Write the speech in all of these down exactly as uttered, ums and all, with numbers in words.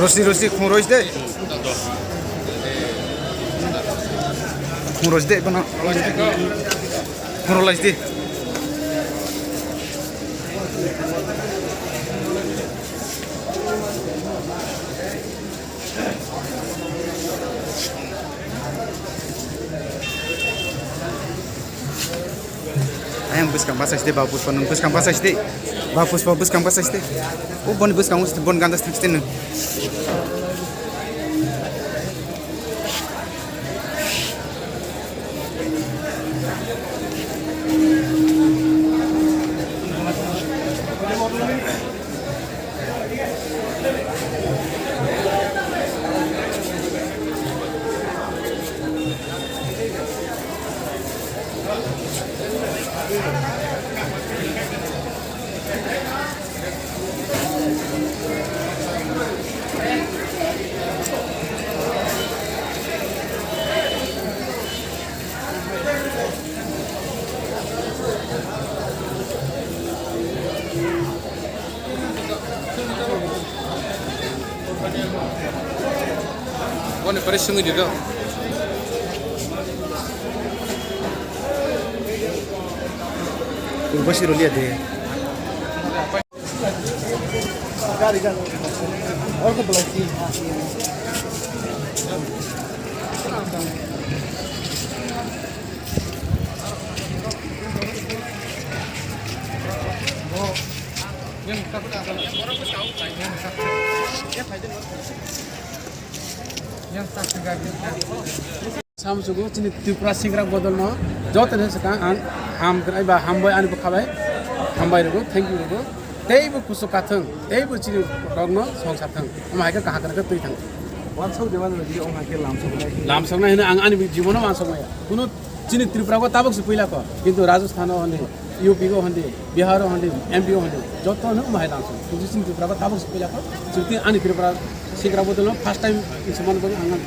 Rosi, rosi, khung rosi de. Khung rosi de, bana. Khung rosi de. Ayang bwskang bachai sidi, ba Puspa nwng bwskang bachai sidi. Ba Puspa bwskang bachai sidi. O boni bwskang o sidi, boni ganda sidi sidi nwng. Boni pore sungwi di do. Urbashi roliya de. Samsugo chini Tripura singra bodol no joto ni swkang ang ham krai ba hambai ani bwkha bai hambai rwgo, thank you rwgo. Teibo kusu kathwng, teibo chini rok no songsa thwng. Omo hai khe kaham khe twi thang. Wansok de wansok de, omo hai khe lamsok nai. Lamsok nai hino ang ani jibono wansok maya. Kuno chini Tripura go tabok se puila ko. Kintu Rajasthan o hande, U P o hande, Bihar o hande, M P o hande, joto no omo hai lamsok. Kintu chini Tripura go tabok se puila ko. Chini ani Tripura singra bodol no first time insuman bo ang ang.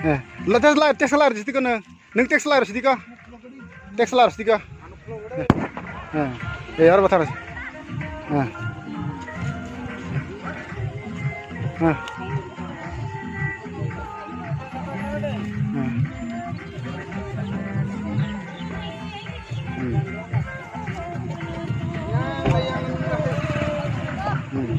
Eh, la, text la, text la, sidi ko nwng. Nwng text la, sidi ko. Text la, sidi ko. Eh, eh, aro bathar. Eh. Eh. Eh. Hmm. Hmm.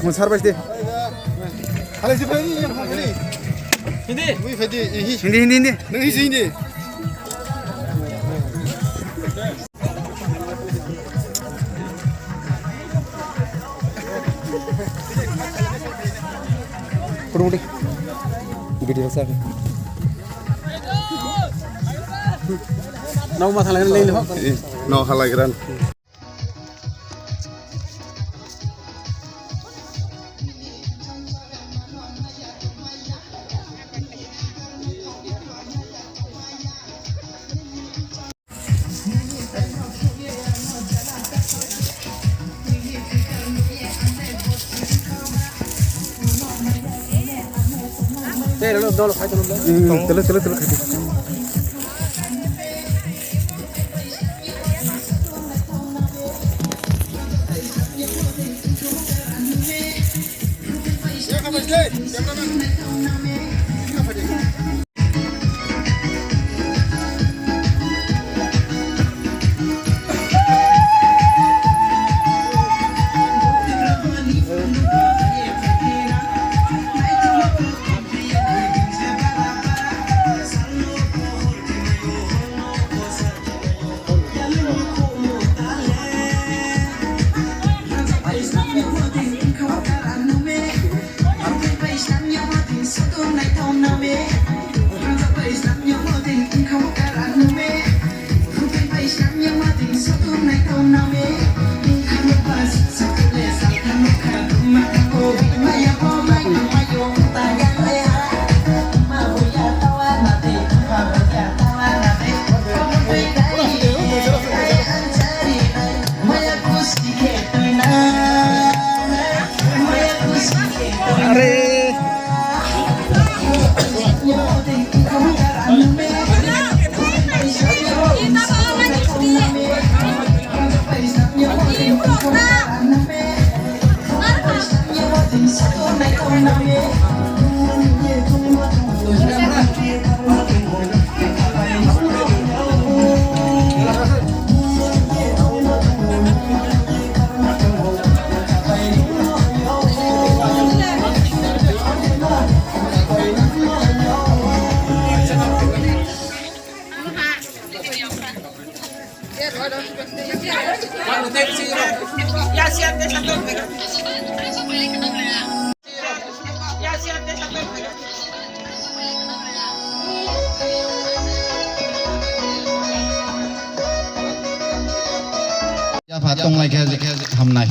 Mo sar bai de. Hindi. Hindi, hindi, hindi. Hindi, hindi. Kurung di. Video sa. Nau ma thalai le ho. Eh, nau halai gran. Hmm, tele, tele, tele, khai di. Yapha tonglai khe hamnai.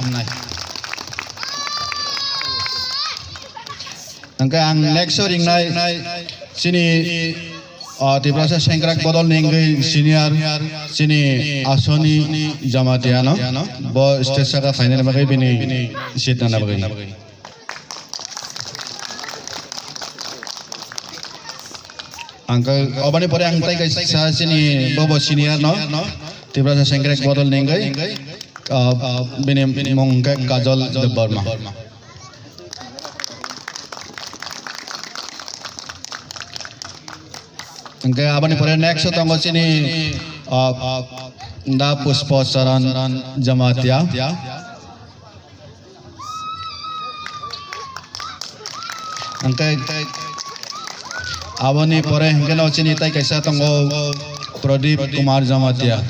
Hwnkhe ang next o ringnai chini, o, Tiprasa Sengkrak bodol ni wngwi senior chini Asoni Jamatia no bo stage saka phainani bagwi bini seat nana bagwi. Ang khe oboni pore ang tei kaisa chini bobo senior no, Tiprasa Sengkrak bodol ni wngwi, ah, bini mung khe Kajol Debbarma. Hwnkhe aboni pore next o tongo chini, ah, Da Pushpa Charan Jamatia. Hwnkhe aboni pore hwnkhe no chini tai kaisa tongo Pradip Kumar Jamatia.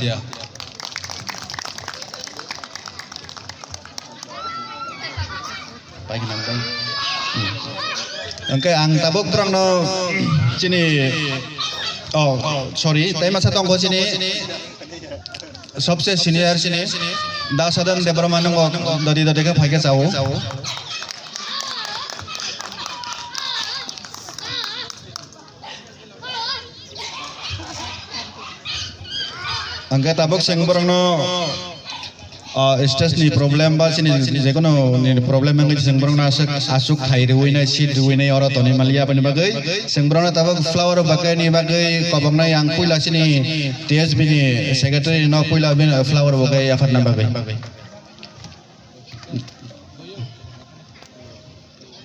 Hwnkhe ang tabuk borokno chini, oh, sorry, tai masa tongo chini. Sobse senior chini Da Sadan Debbarma nungo dodi dodi khe phaikhe chao. Hwnkhe tabuk chwng borokno, ah, stage ni problem ba chini jekono ni problem wngwi chwng borokno aswk, aswk khai rwui nai, seat rwui nai oro tonwi manliya aboni bagwi. Chwng borokno tabuk flower bwkhe ni bagwi koboknai ang puila chini T S B ni secretary no puila bini flower bwkhe yapharna bagwi.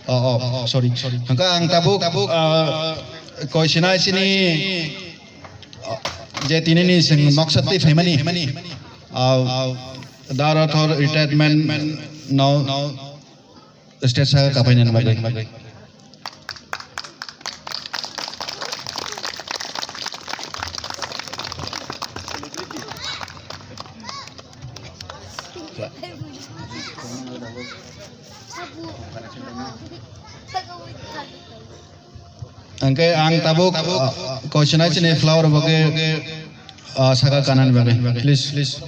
Oh, oh, sorry. Hwnkhe ang tabuk, ah, koi sinai chini, ah, je tinini chwng moksa twi phaimani, ah, Da Rathor retirement no stage saka kapainani bagwi. Hwnkhe ang tabuk, ah, koi sinai chini flower bwkhe, ah, saka kanani bagwi. Please, please.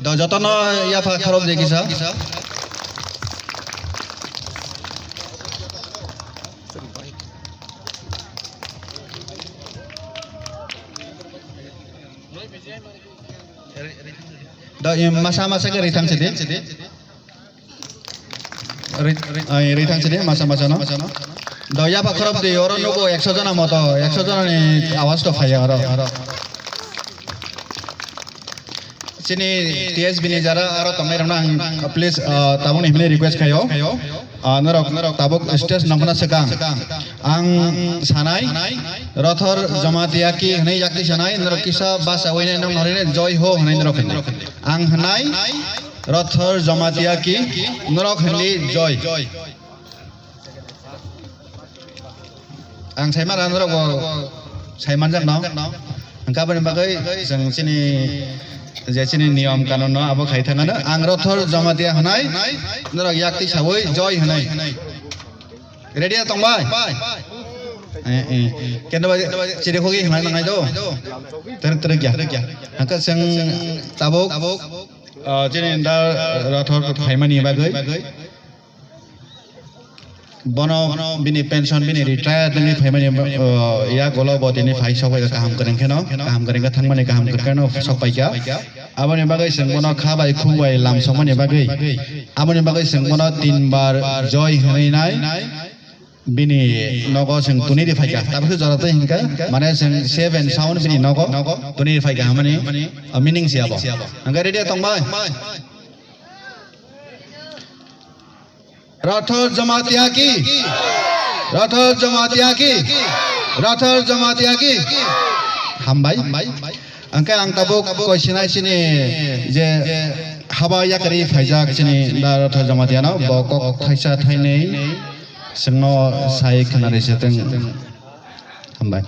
Do jotono yapha khorok de kisa. Do, em, masa masa ke rithang sidi. Ri-, ai, rithang sidi, masa masa no. Do yapha khorok de oro nugo ekso jona moto, ekso jona ni awas to phaiya oro. Chini T S B ni jara aro tongnai rokno ang please, ah, tabukni hwnwi request khaio. Ah, norok, norok tabuk stage nongkhorna swkang ang sanai, Rothor Jamatia ki hwnwi yakti sanai, norok kisa basa uainai nong norine joi ho hwnwi norok hwnwi. Ang hwnai, Rothor Jamatia ki, norok hwnwi joi. Ang sai mano norok bo sai manjak no. Hwnkhe aboni bagwi chwng chini je chini niyom kanun no abo khai thangano. Ang Rothor Jamatia hwnai, norok yakti sawi joi hwnai. Ready ya tongbai? Eh, eh. Kendo bai chiri khogi hwnai nangnai do. Terek terek ya. Hwnkhe chwng tabuk, ah, chini da Rothor phaimani bagwi. Bono bini pension, bini retire wngwi phaimani, uh, yak ulo bo tini phai sok bai kaham kwrwng kheno, kaham kwrwng khe thangmani kaham kwrwng kheno sok pai kha. Aboni bagwi chwng bono kha bai khuk bai lam sokmani bagwi, aboni bagwi chwng bono tin bar joi hwnwi nai bini nogo chwng tuni ri phai kha. Tabuk se jora tei hinkha, mane chwng safe and sound bini nogo tuni ri phai kha hwnmani, uh, meaning se abo. Hwnkhe ready tongbai? Rathor Jamatia ki. Rathor Jamatia ki. Rathor Jamatia ki. Hambai. Hwnkhe ang tabuk koi sinai sini je haba yakari phaijak sini da Rathor Jamatia no bo kok thaisa thainwi chwngno sai khwnari se teng. Hambai.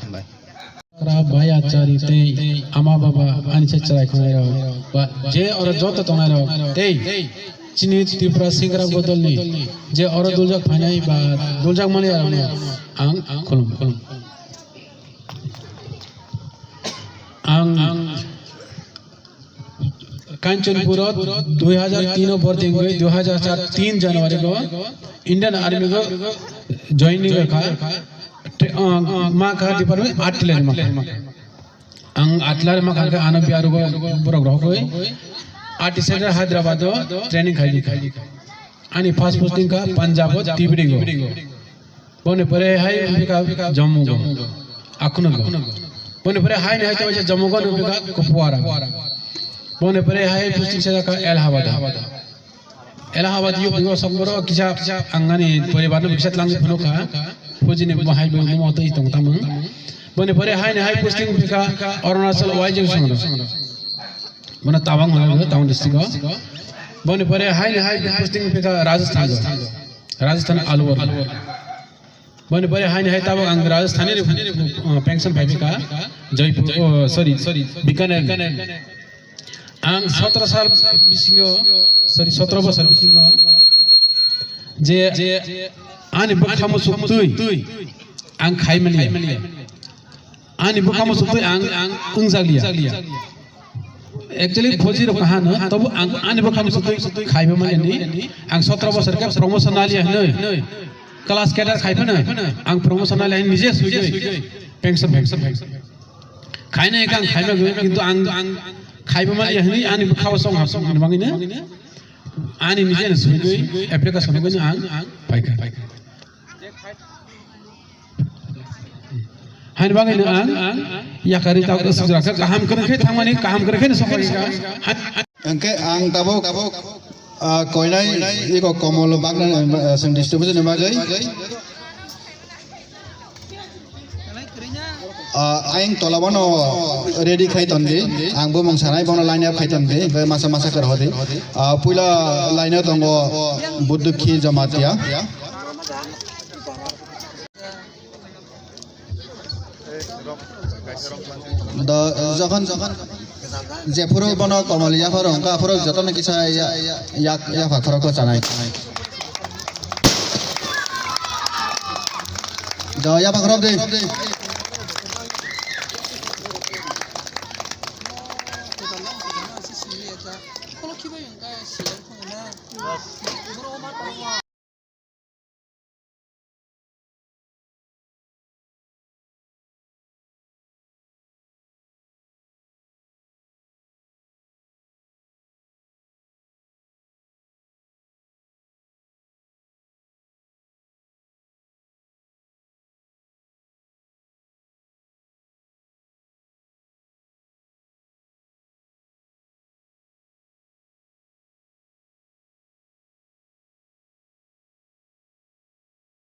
Kra bhai achari tei ama baba ani se chwrai khonai rok ba je oro joto tongnai rok tei chini Tripura Singra Bodolni je oro duljak phainai ba duljak mani rokno ang khulum khulum. Ang Kanchanpur o dui hajar tin o borti wngwi dui hajar char tin January go Indian Army go joining kha. Te, uh, ma kha department artillery ma kha. Ang artillery ma kha khe ano biaru go borok rohogwi artillery Hyderabad o training khai di kha. Ani first posting kha Punjab o Tibri go. Boni pore hai wngphi kha Jammu go, Akhunuk go. Boni pore hai ni hai tei waisa Jammu go wngphi kha Kupwara. Boni pore hai posting se kha Allahabad. Allahabad U P o sok boro kisa ang ani poribar no kisa tlang phunuk kha. Phujini bo hai bo mo tei tong tamung. Boni pore hai ni hai posting wngphi kha Arunachal Waijing Songdo. Bono Tawang hono, Tawang district o. Boni pore hai ni hai posting wngphi kha Rajasthan o. Rajasthan Alwar. Boni pore hai ni hai tabuk ang Rajasthan ni, uh, pension phai phi kha Jaipur, oh, sorry, Bikaner. Ang sotro sal bisingo, sorry, sotro bosor bisingo je ani bwkha muchuk twi ang khai manya. Ani bwkha muchuk twi ang wngjak liya. Actually, phoji rok kahano, tobo ang ani bwkha muchuk twi khaiba manya ni, ang sotro bosor khe promotion naliya hinwi class cadre khai phano ang promotion naliya hinwi nije swigwi pension, pension, pension. Khaina ekha ang khaima gwi, kintu ang, ang khaiba manya hinwi ani bwkha o song hapsong hinwi bangwino ani nije swigwi application gwi ang paikha. Haini bagwi no ang yakari tabuk sujra kha, kaham kwrwng khe thangmani, kaham kwrwng khe no sokmani kha. Hwnkhe ang tabuk, ah, koinai iko komol bagna, ah, chwng distribution ni bagwi. Ah, ayang tola bono ready khai tondi, ang bumung sanai bono line up khai tondi, hwnkhe masa masa khe rohodi. Ah, puila line o tongo Buddukhi Jamatia. Do, jokhon, jokhon jephuru bono komol yapharo wngkha, aphuru jotono kisa ya-, ya-, yak, yapha khoroksa chanai. Do, yapha khorok di.